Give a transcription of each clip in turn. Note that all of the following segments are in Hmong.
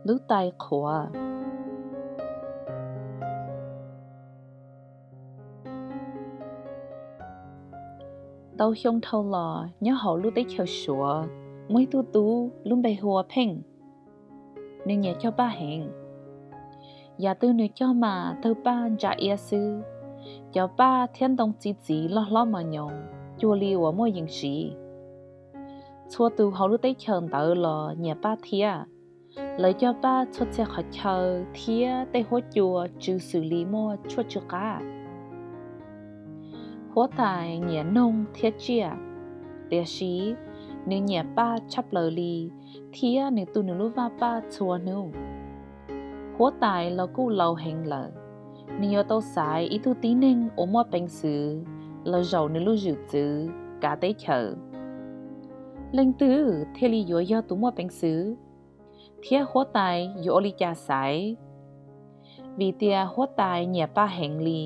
Lub tais qhuav. Ntau xyoo dhau los nyob hauv lub teb chaws Suav muaj ib tug tub lub npe hu ua Pheej. Nws nyiam cog paj heev. Yam twg nws cog mas tawg paj ntsa iab xwb. Cov paj thiab ntoo txi txiv loj hlob mos nyoos cuag li uas muaj yees siv. Txhua tus hauv lub teb chaws ntawd los nyiam paj thiab. Lawv cog paj txhua txhia qhov chaw thiab tej huab cua tsw xws li muaj tshuaj tsw qab. Huab tais nyiam noog thiab tsiaj, tiam sis nws nyiam paj tshaj plaws li thiab nws tu nws lub vaj paj txhua hnub. Huab tais los kuj laus heev lawm, nws yuav tau xaiv ib tug tib neeg uas muaj peev xwm los zaum nws lub zwm txwv kav teb chaws. Leej twg thiaj li yuav yog tus muaj peev xwm? Thiab huab tais yuav ua li cas xaiv? Vim tias huab tais nyiam paj heev li,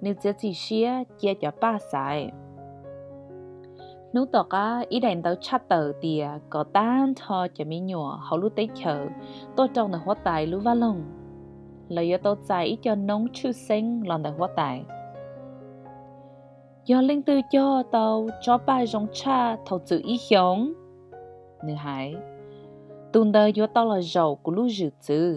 nws txiav txim siab cia cov paj xaiv. Hnub tom qab ib daim ntawv tshaj tawm tias kom tag nrho cov me nyuam hauv lub teb chaws tuaj rau ntawm huab tais lub vaj loog. Lawv yuav tau txais ib co noob tshwj xeeb los ntawm huab tais. Yog leej twg cog tau tsob paj zoo tshaj thaum txwm ib xyoos, nws hais, tus ntawd yuav tau los zaum kuv lub zwm txwv.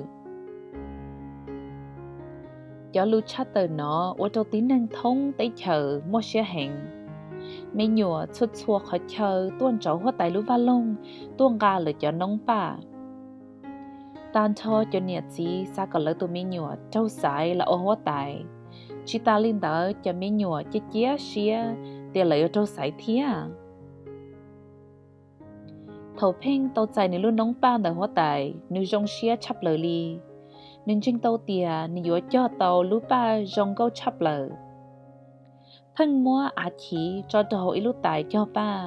Cov lus tshaj tawm no ua rau tib neeg thoob teb chaws muaj siab heev. Me nyuam txhua txhua qhov chaw tuaj ntsauv huab tais lub vaj loog tuaj nqa lawv cov noob paj. Tag nrho cov niam txiv xav kom lawv tus me nyuam raug xaiv los ua huab tais. Tsis tas li ntawd cov me nyuam cia cia siab tias lawv yuav raug xaiv thiab. Thaum Pheej tau txais nws lub noob paj ntawm huab tais, nws zoo siab tshaj plaws li. Nws ntseeg tau tias nws yuav cog tau lub paj zoo nkauj tshaj plaws. Pheej muab av chiv tso rau hauv ib lub tais cog paj.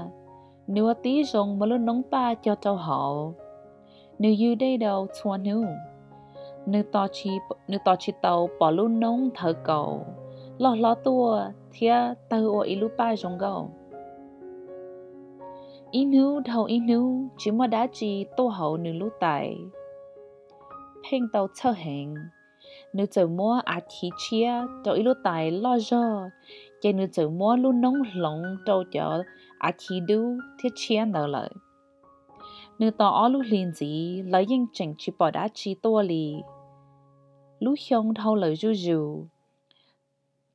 Nws ua tib zoo muab lub noob paj cog rau hauv. Nws ywg dej rau txhua hnub. Nws tos tsis tau pom lub noob nthawv kaus loj hlob tuaj thiab tawg ua ib lub paj zoo nkauj. Ib hnub dhau ib hnub tsis muaj dab tsi tuaj hauv nws lub tais. Pheej tau txhawj heev. Nws txawm muab av chiv tshiab rau ib lub tais loj zog, ces nws txawm muab lub noob hloov rau cov av chiv dub thiab tshiab ntawd lawm. Nws tos ob lub hlis ntxiv los yeej tseem tsis pom dab tsi tuaj li. Lub xyoo dhau lawm zuj zus.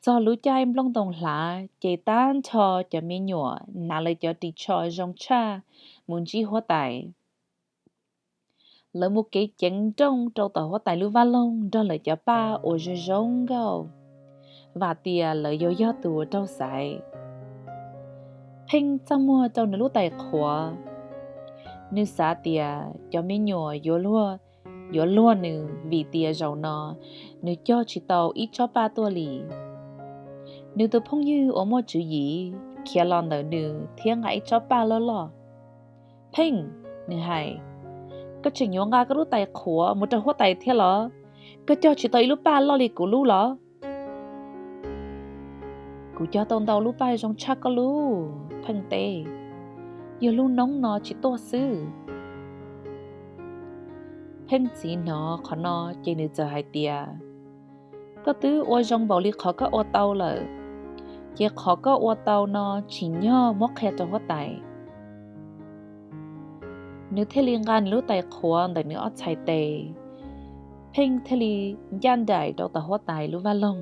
Txog lub caij nplooj ntoo hlav ces tag nrho cov me nyuam hnav lawv cov ris tsho zoo tshaj mus ntsib huab tais. Lawv mus kev ceev nrooj rau tom huab tais lub vaj loog nrog lawv cov paj uas zoo zoo nkauj, vam tias lawv yuav yog tus uas raug xaiv. Pheej txaj muag rau nws lub tais qhuav. Nws xav tias cov me nyuam yuav luag nws vim tias zaum no nws cog tsis tau ib tsob paj tuaj li. Nws tus phooj ywg uas muaj tswv yim khiav los ntawm nws thiab nqa ib tsob paj loj loj. Pheej, nws hais, koj tseem yuav nqa koj lub tais qhuav mus rau huab tais thiab los? Koj cog tsis tau ib lub paj loj li kuv lub los? Kuv cog tau ntau lub paj zoo tshaj koj lub, Pheej teb. Yog lub noob no tsis tuaj xwb. Pheej txiv hnov qhov no ces nws txawm hais tias, koj twb ua zoo npaum li qhov koj ua tau lawm, ces qhov koj ua tau no tsim nyog muab qhia rau huab tais. Nws thiaj li nqa nws lub tais qhuav ntawm nws ob txhais tes, Pheej thiaj li ncaj nraim rau tom huab tais lub vaj loog.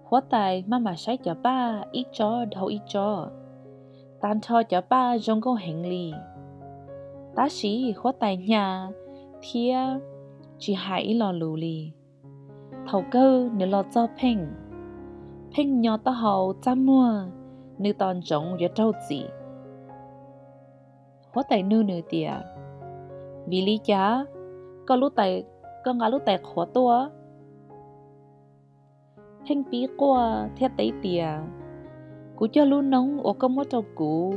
Huab tais maj mam saib cov paj ib tsob dhau ib tsob, tag nrho cov paj zoo nkauj heev li. Tab sis huab tais hnya thiab tsis hais ib lo lus li. Thaum kawg nws los txog Pheej, Pheej nyo taub hau txaj muag, nws tos ntsoov yuav raug txim. Huab tais nug nws tias, vim li cas koj nqa lub tais qhuav tuaj? Pheej pib quaj thiab teb tias, kuv cog lub noob uas koj muab rau kuv,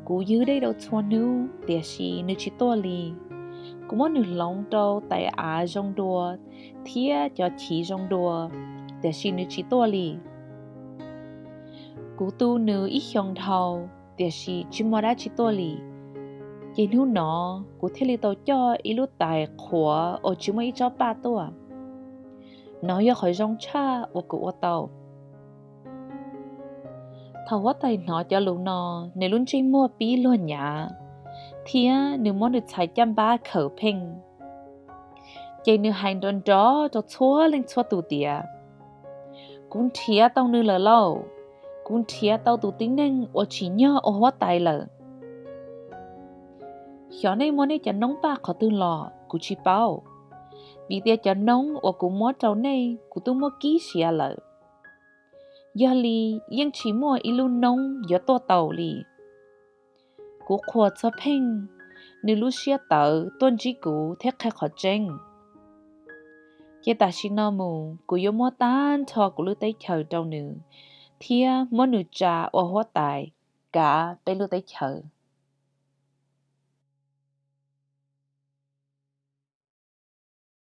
kuv ywg dej rau txhua hnub tiam sis nws tsis tuaj li. Kuv muab nws hloov rau tais av zoo dua thiab cov chiv zoo dua, tiam sis nws tsis tuaj li. Kuv tu nws ib xyoos dhau, tiam sis tsis muaj dab tsi tuaj li. Ces hnub no kuv thiaj li tau coj ib lub tais qhuav uas tsis muaj ib tsob paj tuaj. Nov yog qhov zoo tshaj uas kuv ua tau. Thaum huab tais hnov cov lus no, nws lub ntsej muag pib luag nyav, thiab nws muab nws txhais caj npab khawm pheej. Ces nws hais nrov nrov rau txhua leej txhua tus tias, Kuv nrhiav tau nws lawm lauj! Kuv nrhiav tau tus tib neeg uas tsim nyog ua huab tais lawm. Xyov nej muab nej cov noob paj qhov twg los kuv tsis paub, vim tias cov noob uas kuv muab rau nej kuv twb muab kib siav lawm. Yog li yeej tsis muaj ib lub noob yuav tuaj tau li. Kuv qhuas txog pheej, nws lub siab tawv tuaj ntsib kuv thiab qhia qhov tseeb. Ces tam sim no mus kuv yuav muab tag nrho kuv lub teb chaws rau nws, thiab muab nws tsa ua huab tais kav peb lub teb chaws.